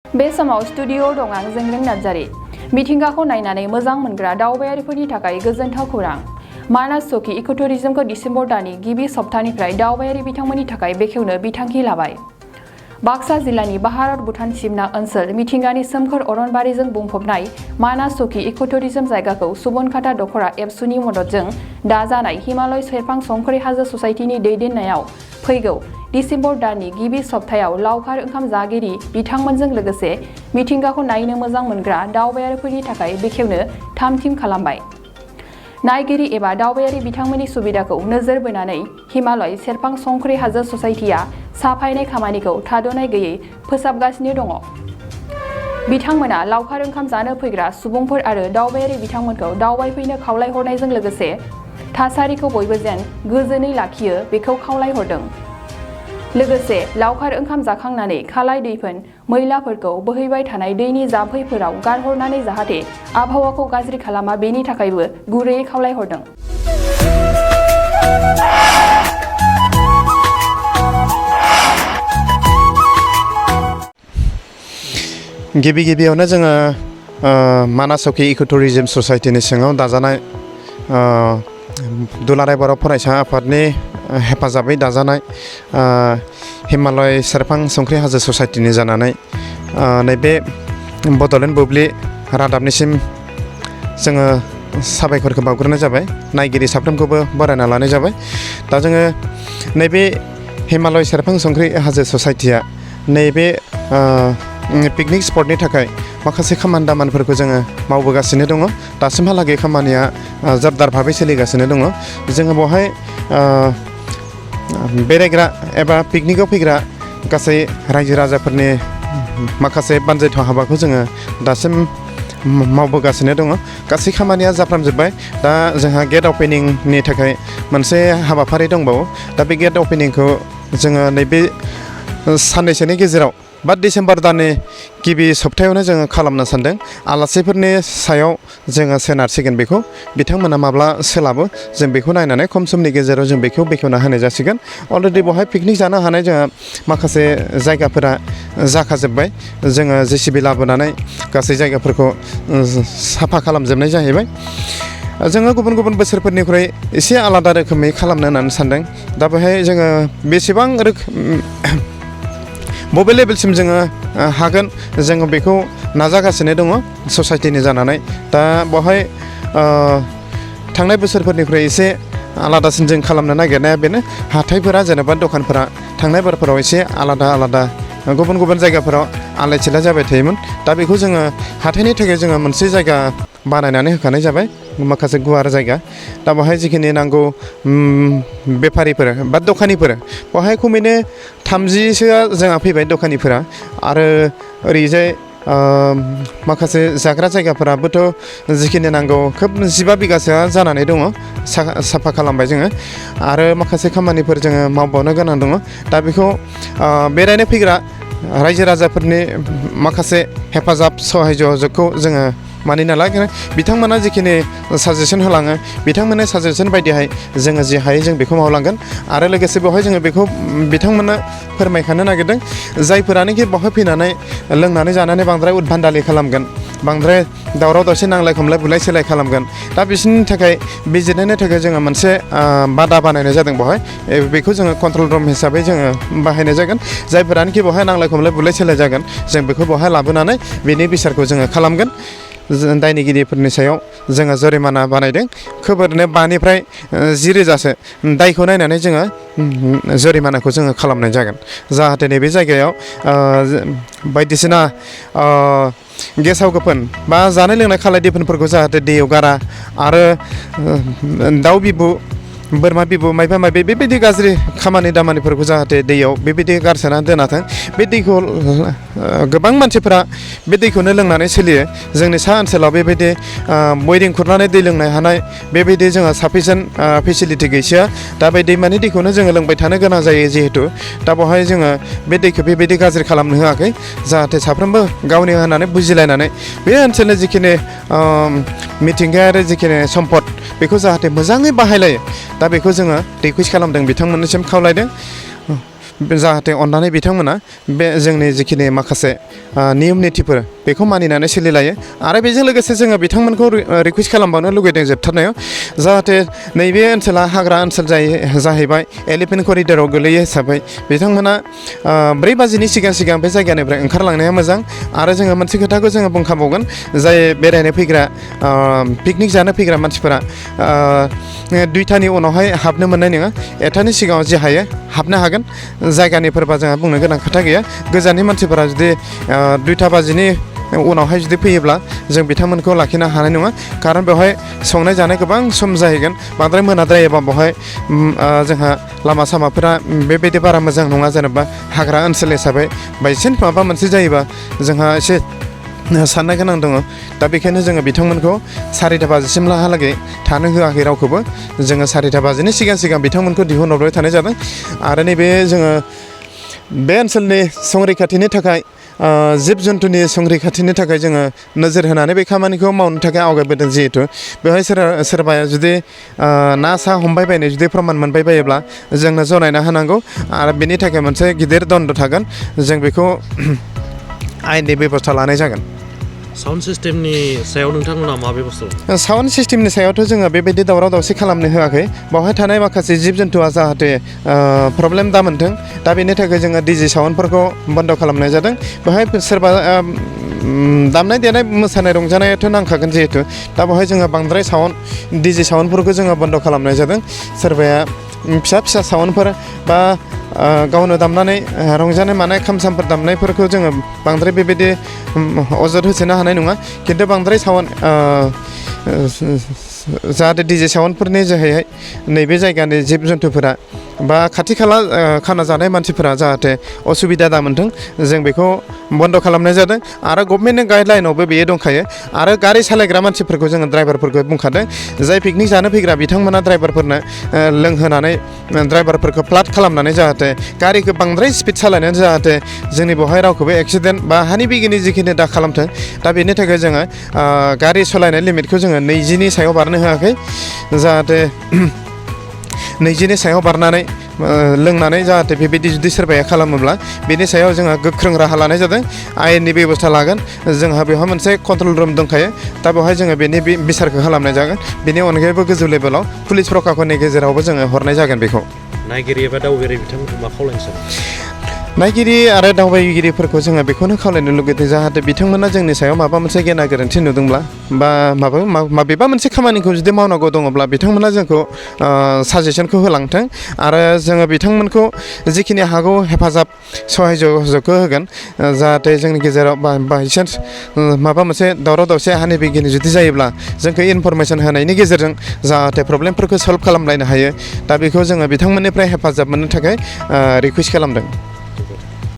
बे समाव स्टुडिअ'आव दं आं जोंग्रें नार्जारी। मिथिंगाखौ नायनानै मोजां मोनग्रा दावबायारिफोरनि थाखाय गोजोनथाव खौरां। मानास चौकी इकोटुरिज्मखौ डिसेम्बर दाननि गिबि सप्तानिफ्राय दावबायारि बिथांमोननि थाखाय बेखेवनो बिथांखि लाबाय। बाक्सा जिल्लानि भारत भुटान सिमना ओनसोल मिथिंगानि सोमखोर अरनबारिजों बुंफबनाय मानास चौकी इकोटुरिज्म जायगाखौ सुबनखाता दखरा एबसुनि मददजों दाजानाय हिमालय सेरफां संख्रै हाजो ससाइटिनि दैदेननायाव फैगौ डिसेम्बर दाननि गिबि सप्तायाव लावखार ओंखाम जागिरि बिथांमोनजों लोगोसे मिथिंगाखौ नायनो मोजां मोनग्रा दावबायारिफोरनि थाखाय बेखेवनो थाम-थिम खालामबाय। नायगिरि एबा दावबायारि बिथांमोननि सुबिदाखौ नोजोर बोनानै हिमालय सेरफां संख्रै हाजो ससाइटिया साफायनाय खामानिखौ थाद'नाय गैयै फोसाबगासिनो दङ। बिथांमोना लावखार ओंखाम जानो फैग्रा सुबुंफोर आरो दावबायारि बिथांमोनखौ दावबायफैनो खावलायहरनायजों लोगोसे थासारिखौ बयबो जेन गोजोनै लाखियो बेखौ खावलायहरदों। लोगोसे लावखार ओंखाम जाखांनानै खालाय दैफोन मैलाफोरखौ बोहैबाय थानाय दैनि जाम्फैफोराव गारहरनानै जाहाथे आबहावाखौ गाज्रि खालामा बेनि थाखायबो गुरैयै खावलायहरदों। गिबियावनो जोङो मानास चौकी इकोटुरिज्म ससाइटिनि सिङाव दाजानाय दुलाराय बर' फरायसा आफादनि हेफाजाबै दाजानाय हिमालय सेरफां संख्रै हाजो ससाइटिनि जानानै नैबे बड'लेण्ड बुब्लि रादाबनिसिम जोङो साबायखरखौ बावग्रोनाय जाबाय। नायगिरि साफ्रोमखौबो बरायना लानाय जाबाय। दा जोङो नैबे हिमालय सेरफां संख्रै हाजो ससाइटिया नैबे पिकनिक स्पटनि थाखाय माखासे खामानि दामानिफोरखौ जोङो मावबोगासिनो दङ। दासिमहालागै खामानिया जोबदार भाबै सोलिगासिनो दङ। जोङो बेवहाय बेरायग्रा एबा पिकनिकआव फैग्रा गासै रायजो राजाफोरनि माखासे बानजायथाव हाबाखौ जोङो दासिम मावबोगासिनो दङ। गासै खामानिया जाफ्रामजोब्बाय। दा जोंहा गेट अपेनिंनि थाखाय मोनसे हाबाफारि दंबावो। दा बे गेट अपेनिंखौ जोङो नैबे साननैसोनि गेजेराव बा डिसेम्बर दाननि गिबि सप्तायावनो जोङो खालामनो सानदों। आलासिफोरनि सायाव जोङो सोनारसिगोन। बेखौ बिथांमोना माब्ला सोलाबो जों बेखौ नायनानै खम समनि गेजेराव जों बेखौ बेखेवना होनाय जासिगोन। अलरेडि बेवहाय पिकनिक जानो हानाय जोंहा माखासे जायगाफोरा जाखाजोब्बाय। जोङो JCB लाबोनानै गासै जायगाफोरखौ साफा खालामजोबनाय जाहैबाय। जोङो गुबुन गुबुन बोसोरफोरनिख्रुइ एसे आलादा रोखोमै खालामनो होननानै सानदों। दा बेहाय जोङो बेसेबां बबे लेभेलसिम जोङो हागोन जोङो बेखौ नाजागासिनो दङ ससाइटिनि जानानै। दा बेवहाय थांनाय बोसोरफोरनिख्रुइ एसे आलादासिन जों खालामनो नागिरनाया बेनो, हाथायफोरा जेनेबा दखानफोरा थांनाय बारफोराव एसे आलादा गुबुन गुबुन जायगाफोराव आलाय सिलाय जाबाय थायोमोन। दा बेखौ जोङो हाथायनि थाखाय जोङो मोनसे जायगा बानायनानै होखानाय जाबाय, माखासे गुवार जायगा। दा बेवहाय जिखिनि नांगौ बेफारिफोर बा दखानिफोर बेवहाय खमैनो 30सोआ जोंहा फैबाय दखानिफोरा। आरो ओरैजाय माखासे जाग्रा जायगाफोराबोथ' जिखिनि नांगौ खोब 15 बिगासोआ जानानै दङ, साफा खालामबाय जोङो। आरो माखासे खामानिफोर जोङो मावबावनो गोनां दङ। दा बेखौ बेरायनो फैग्रा रायजो राजाफोरनि माखासे हेफाजाब सहाय जगखौ जोङो मानिना लागोन। बिथांमोना जिखिनि साजेसन होलाङो बिथांमोननि साजेसन बायदिहाय जोङो जि हायो जों बेखौ मावलांगोन। आरो लोगोसे बेवहाय जोङो बेखौ बिथांमोननो फोरमायखानो नागिरदों, जायफोरानोखि बेवहाय फैनानै लोंनानै जानानै बांद्राय उदभान्दालि खालामगोन, बांद्राय दावराव दावसि नांलाय खमलाय बुलाय सोलाय खालामगोन, दा बिसोरनि थाखाय बिजिरनायनि थाखाय जोङो मोनसे बादा बानायनाय जादों। बेवहाय बेखौ जोङो कन्ट्रल रुम हिसाबै जोङो बाहायनाय जागोन। जायफोरानोखि बेवहाय नांलाय खमलाय बुलाय सोलाय जागोन जों बेखौ बेवहाय लाबोनानै बेनि बिसारखौ जोङो खालामगोन। दायनिगिरिफोरनि सायाव जोङो जरिमाना बानायदों। खोब ओरैनो 5 निफ्राय 10 रोजासो दायखौ नायनानै जोङो जरिमानाखौ जोङो खालामनाय जागोन। जाहाथे नैबे जायगायाव बायदिसिना गेसाव गोफोन बा जानाय लोंनाय खालाय दैफोनफोरखौ जाहाथे दैयाव गारा, आरो दाउ बिबु बोरमा बिबु मायबा मायबि बेबायदि गाज्रि खामानि दामानिफोरखौ जाहाथे दैयाव बेबायदि गारसोना दोनाथों। बे दैखौ गोबां मानसिफोरा बे दैखौनो लोंनानै सोलियो। जोंनि सा ओनसोलाव बेबायदि बयरिं खुरनानै दै लोंनो हानाय बेबायदि जोंहा साफिसियेन्ट फेसिलिटि गैसोआ। दा बे दैमानि दैखौनो जोङो लोंबाय थानो गोनां जायो जिहेतु। दा बेवहाय जोङो बे दैखौ बेबायदि गाज्रि खालामनो होआखै। जाहाथे साफ्रोमबो गावनि होननानै बुजिलायनानै बे ओनसोलनि जिखिनि मिथिंगायारि जिखिनि सम्पद बेखौ जाहाथे मोजाङै बाहायलायो। दा बेखौ जोङो रिकुवेस्ट खालामदों, बिथांमोननिसिम खावलायदों। जाहाथे अननानै बिथांमोना बे जोंनि जिखिनि माखासे नियम नितिफोर बेखौ मानिनानै सोलिलायो आरो बेजों लोगोसे जोङो बिथांमोनखौ रिकुवेस्ट खालामबावनो लुगैदों जोबथारनायाव जाहाथे नैबे ओनसोला हाग्रा ओनसोल जाहैबाय एलिफेन्ट करिडराव गोलैयो हिसाबै बिथांमोना 4 बाजिनि सिगां बे जायगानिफ्राय ओंखारलांनाया मोजां आरो जोङो मोनसे खोथाखौ जोङो बुंखाबावगोन जाय बेरायनो फैग्रा पिकनिक जानो फैग्रा मानसिफोरा 2टानि उनावहाय हाबनो मोननाय नङा 1टानि सिगाङाव जि हायो हाबनो हागोन जायगानिफोरबा जोंहा बुंनो गोनां खोथा गैया गोजाननि मानसिफोरा जुदि 2टा बाजिनि उनावहाय जुदि फैयोब्ला जों बिथांमोनखौ लाखिनो हानाय नङा खारन बेवहाय संनाय जानाय गोबां सम जाहैगोन बांद्राय मोनाद्रायोबा बेवहाय जोंहा लामा सामाफोरा बेबायदि बारा मोजां नङा जेनेबा हाग्रा ओनसोल हिसाबै बायचान्स माबा मोनसे जायोबा जोंहा एसे साननो गोनां दङ दा बेखायनो जोङो बिथांमोनखौ 4टा बाजिसिमहालागै थानो होआखै रावखौबो जोङो 4टा बाजिनि सिगां बिथांमोनखौ दिहुनहरबाय थानाय जादों आरो नैबे जोङो बे ओनसोलनि संरैखाथिनि थाखाय जिब जुन्थुनि संरैखाथिनि थाखाय जोङो नोजोर होनानै बे खामानिखौ मावनो थाखाय आवगायबोदों जिहेथु बेवहाय सोरबाया जुदि ना सा हमबाय बायनाय जुदि प्रमान मोनबाय बायोब्ला जोंनो जनायना होनांगौ आरो बेनि थाखाय मोनसे गिदिर दन्द थागोन जों बेखौ आयेननि बेबस्था लानाय जागोन साउन्ड सिस्टेमनि सायाव नोंथांमोना मा बेबस्था साउन्ड सिस्टेमनि सायावथ' जोङो बेबायदि दावराव दावसि खालामनो होआखै बावहाय थानाय माखासे जिब जुन्थुआ जाहाथे प्रब्लेम दा मोनथों दा बेनि थाखाय जोङो डिजे साउन्डफोरखौ बन्द खालामनाय जादों बेवहाय सोरबा दामनाय देनाय मोसानाय रंजानायाथ' नांखागोन जिहेथु दा बेवहाय जोङो बांद्राय साउन्ड डिजे साउन्डफोरखौ जोङो बन्द खालामनाय जादों सोरबाया फिसा साउन्डफोर बा गावनो दामनानै रंजानाय मानाय खाम सामफोर दामनायफोरखौ जोङो बांद्राय बेबायदि अजद होसोनो हानाय नङा खिन्थु बांद्राय साउन्ड जाहाथे डिजे साउन्डफोरनि जोहैहाय नैबे जायगानि जिब जुन्थुफोरा बा खाथि खाला खाना जानाय मानसिफोरा जाहाथे असुबिदा दा मोनथों जों बेखौ बन्द खालामनाय जादों आरो गभर्नमेन्टनि गाइडलाइनावबो बेयो दंखायो आरो गारि सालायग्रा मानसिफोरखौ जोङो ड्राइभारफोरखौ बुंखादों जाय पिकनिक जानो फैग्रा बिथांमोना ड्राइभारफोरनो लोंहोनानै ड्राइभारफोरखौ फ्लाट खालामनानै जाहाथे गारिखौ बांद्राय स्पिड सालायनानै जाहाथे जोंनि बेवहाय रावखौबो एक्सिडेन्ट बा हानि बिगिनि जिखिनि दा खालामथों दा बेनि थाखाय जोङो गारि सालायनाय लिमिटखौ जोङो 20नि सायाव बारनो होआखै जाहाथे 20नि सायाव बारनानै लोंनानै जाहाथे बेबायदि जुदि सोरबाया खालामोब्ला बेनि सायाव जोंहा गोख्रों राहा लानाय जादों आयेननि बेबस्था लागोन जोंहा बेवहाय मोनसे कन्ट्रल रुम दंखायो दा बेवहाय जोङो बेनि बिसारखौ खालामनाय जागोन बेनि अनगायैबो गोजौ लेभेलाव पुलिस प्रखाखननि गेजेरावबो जोङो हरनाय जागोन बेखौ नायगिरि एबा दावबायारि बिथांमोनखौ मा खावलायनो सानो नायगिरि आरो दावबायगिरिफोरखौ जोङो बेखौनो खावलायनो लुगैदों जाहाथे बिथांमोना जोंनि सायाव माबा मोनसे गेना गोरोन्थि नुदोंब्ला बा माबेबा मोनसे खामानिखौ जुदि मावनांगौ दङब्ला बिथांमोना जोंखौ साजेसनखौ होलांथों आरो जोङो बिथांमोनखौ जिखिनि हागौ हेफाजाब सहाय जगखौ होगोन जाहाथे जोंनि गेजेराव बायचान्स माबा मोनसे दावराव दावसि हानि बिगिनि जुदि जायोब्ला जोंखौ इनफरमेसन होनायनि गेजेरजों जाहाथे प्रब्लेमफोरखौ सल्भ खालामलायनो हायो दा बेखौ जोङो बिथांमोननिफ्राय हेफाजाब मोननो थाखाय रिकुवेस्ट खालामदों